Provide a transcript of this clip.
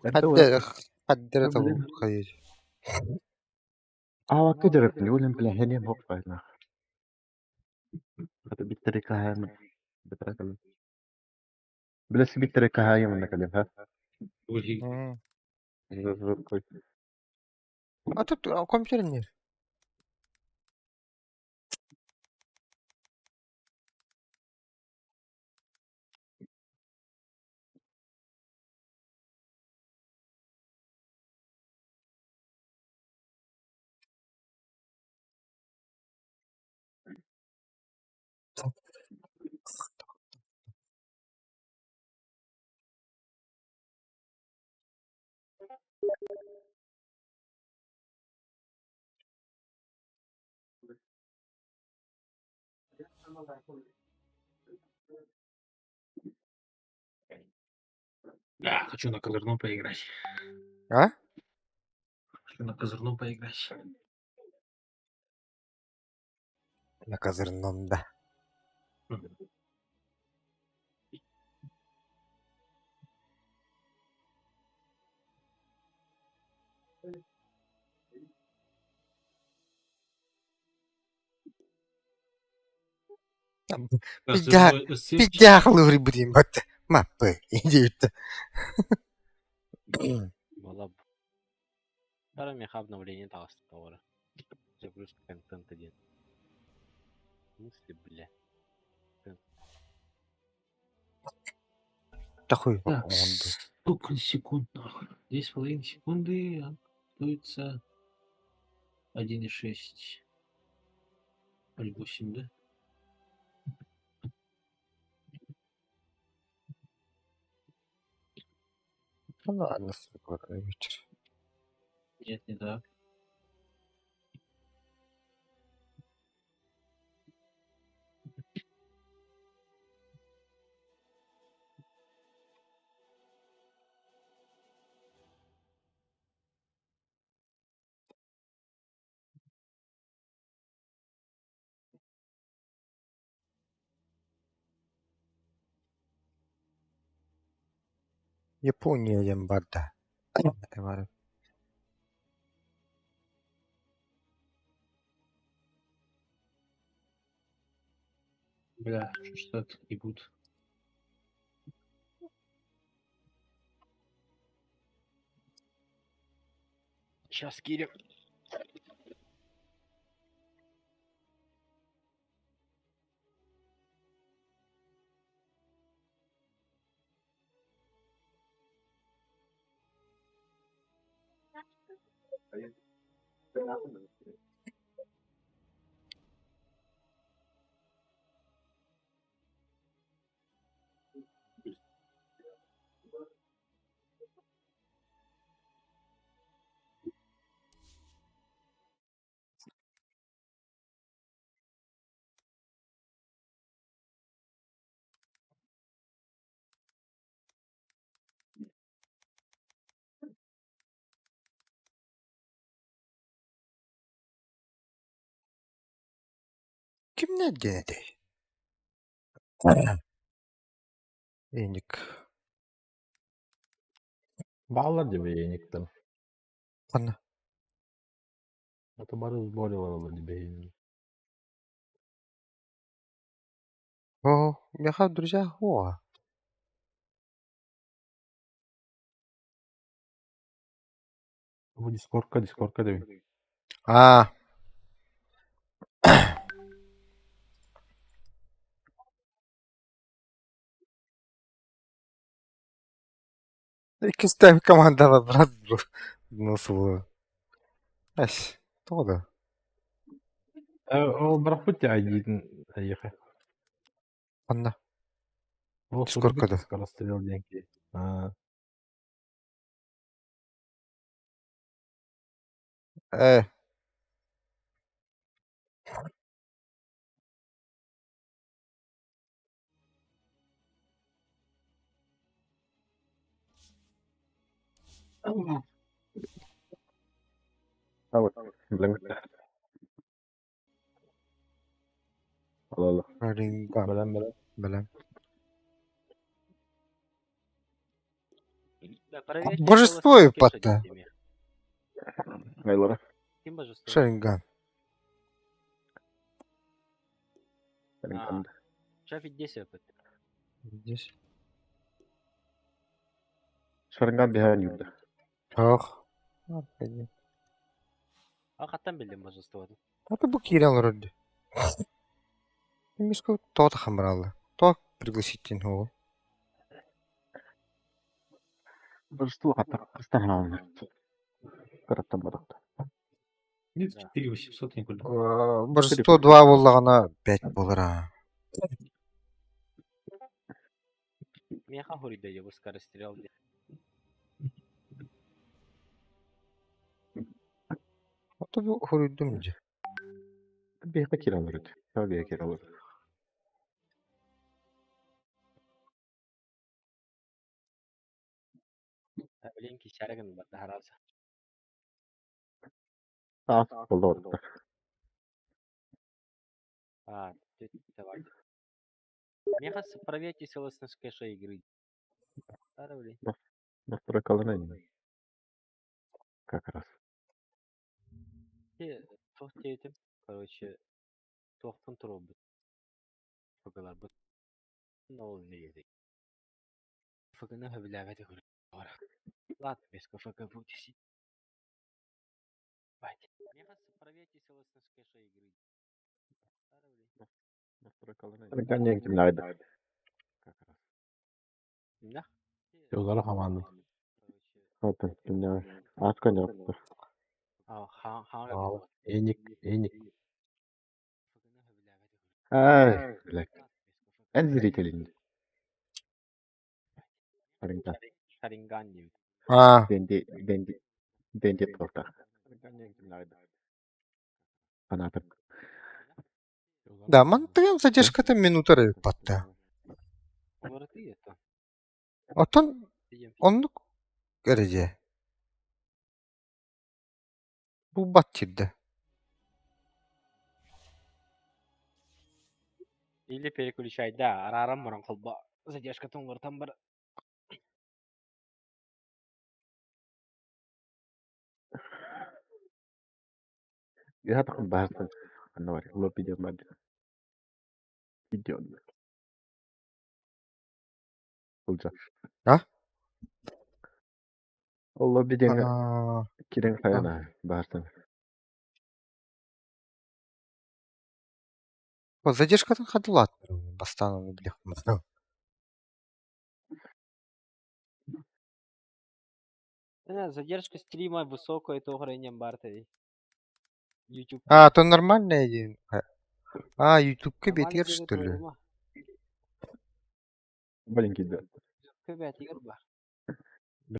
Эрдэ Хадда уолаттар хаддара блин тобул хайыр. аабакка дьарыктын уолен билэһэниэм хоп хайнаах. Хата биттери каһаамын бытара кэлин. Билэси биттери каһаайымын кэлин ха. Ой, А тут компьютер нет. Да, хочу на козырном поиграть. А? Хочу на козырном поиграть. На козырном, да. Пидя, Козырной СФ. пидя хлыри будем бат. Маппы, иди. Была Второе меха обновление таҕыста Загрузка контента диэн. В смысле, бля? Тахуй. Так, сколько секунд нахуй? 2,5 секунды, а стоится 1,6. 0,8, да? Ну ладно, скоро вечер. Нет, не так. Япония Ямбарда. Бар. Бля, что ж так ебут? Сейчас кирим. Ким не деді? Эник. Баалар дебейниктен. Анна. Это бары сборилар дебейник. О, меха друзья, о. Бу дискордка, дискордка дебей. А. Иккистээх командаҕа брат ну свою. Эс, тоҕо да? Ол барахпыт айдиитин эйиэхэ. Анна. Ол Дискордка суруйбут да. скорострел диэн киһи. Аа. Э. А вот, блин. Алло, Ринган. Бэлэм бэлэм. Бэлэм. Да, проверьте Божество целостность кэша ыппатта. диэтим. Айлара. Ким божество? Шаринган. А, Шафи 10 опыт. Здесь. Шаринган биһэн юрда. Ох. Опять. А хаттан билдим божествоны. А ты бу киирэн олорор дии. Миску тоҕо хамралла. Тоҕо пригласить диэн оҕо. Божество хатта кыстан хаална. Кыраттан барахта. Нет, Да. 4 800 я никуда. Божество 2 буоллаҕына 5 буолар аа. Меха хурида его скорострел. Ото бу хоруйдум дии. Биһиэхэ киирэн олорор. Биһиэхэ киирэн олорор. Блин, кисярыгын бардахараса. Аас боллоорто. А, ты давай. Меха проверьте целостность кэша игры. Старый, блин. Настройкаларына не. Как раз. Те, туох диэтим, короче, туохтан туруорбут. ФГларбыт. Ол не ФГны сөбүлээбэт Ладно, без ФГ будет сидеть. Меха проверьте целостность кэша игры. Старый, блин. Шаринган диэн кимнээҕий Как раз. Да? Yollara хамаанды. Оттон кимнээҕий? Ааска ньоптор. А, ха ха Аала. Эник, эник. Ай, блядь. Эн зрителин. Шаринган. Шаринган диэбит. Аа, Денди, денди, денди торта. Фанатым. да, мантыгын задержката минута эрэ ыппатта. Уларытыы это. Оттон оннук эрэ дии. Булбат киирдэ. Или переключай, да, арааран баран холбо. Задержкатын уларытан бар. Яһатахын баһарсан. Анна бар. Улар видео бар. Видео. Улжа. А? Олло видеоҥа Аа, кирен хайана баһарсан. Задержкатын хадылат. Бастан блях. Задержка стрима высокая, то хранением барты. YouTube. А, то нормальная дии. А, ютубка Нормально бетигэр диэбит что ли? буолума. Маленький да. Көбәтигэр бар.